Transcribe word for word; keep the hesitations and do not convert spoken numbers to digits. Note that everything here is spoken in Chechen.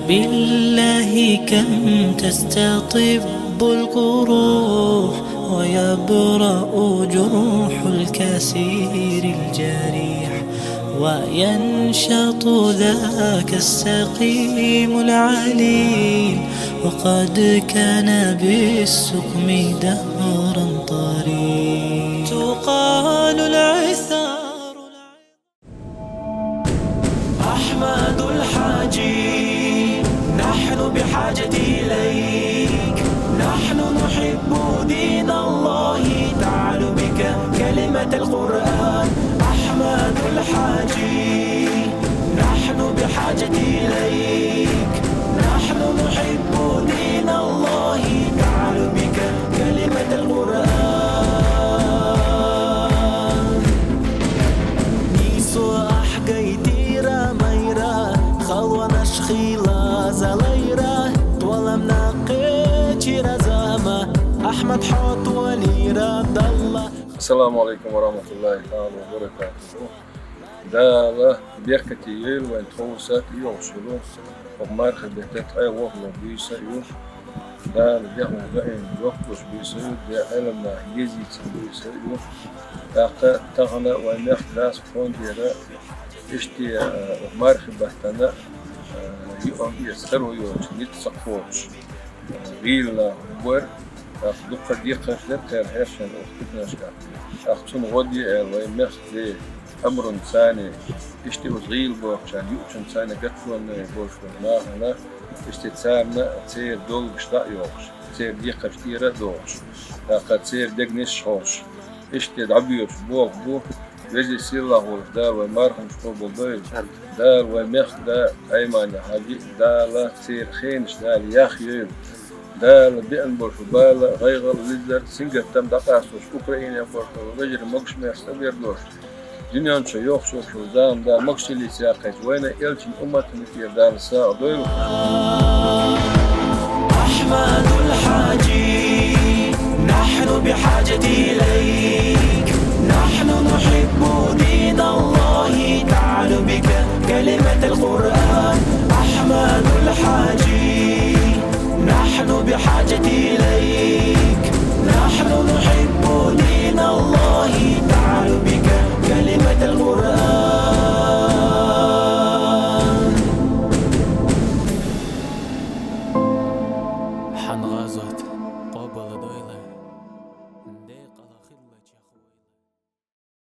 بالله كم تستطب القروح، ويبرأ جرح الكسير الجريح، وينشط ذاك السقيم العليل، وقد كان بالسقم دهرا طريق. تقال العثار. أحمد الحاجي، نحن بحاجة إليك. نحن نحب دين الله، تعلو بك كلمة القرآن. أحمد الحاجي، نحن بحاجة إليك. نحن نحب دين الله، تعلو بك كلمة القرآن. Нийсо ахь гайтира майра, халванаш хила залайра, тӀоламна кхечира зама, Ахьмад хьо толира далла. السلام عليكم ورحمة الله تعالى وبركاته. Дала беркате йойла вайн тховса тӀайогӀуш йолу хӀокху мархин бетта тӀе вохло буьйса а ю. Дала дехьа даим йохкуш буьйса а ю, де Ӏеламнах езийца буьйса а ю. ТӀаккха тахана вайн мехкан дас кхондера иштта, а, мархин баттана, а, юкъам эца таро йоцуш, ницкъ ца кхочуш, а, гӀийла нах бара. ТӀаккха дуккха декхарш дара церан хьешан оцу питанашкахь. ТӀаккха цунна гӀо де аьлла, вайн мехкан де амрунца, иштта оцу гӀийла бохучарна, юучунца гатонна болуш болу нахана, иштта царна церан долгаш дӀа а йохуш, церан декхарш тӀера а дохуш, тӀаккха церан дегнаш а хьоьжуш, иштта дӀабоьдуш болх бу. Веза-сийлахь волуш Дала вайн марханаш къобалдойла. Дала вайн мехкан да Ӏаймани-Хьаьжи, Дала церан хенаш Дала яхйойла. Дала беана болуш бала, гӀайгӀал, лизар, сингаттам дӀакъасталуш Украинехь болуш болу вежарий могуш-маьрша цӀа бер долуш, дуьнен чу йохуш йолуш йолу зама Дала могушаллица яккхийча, вайна элчан умматана тӀера Дала сагӀа дойла. أحمد الحاجي، نحن بحاجة إليك. نحن نحب دين الله،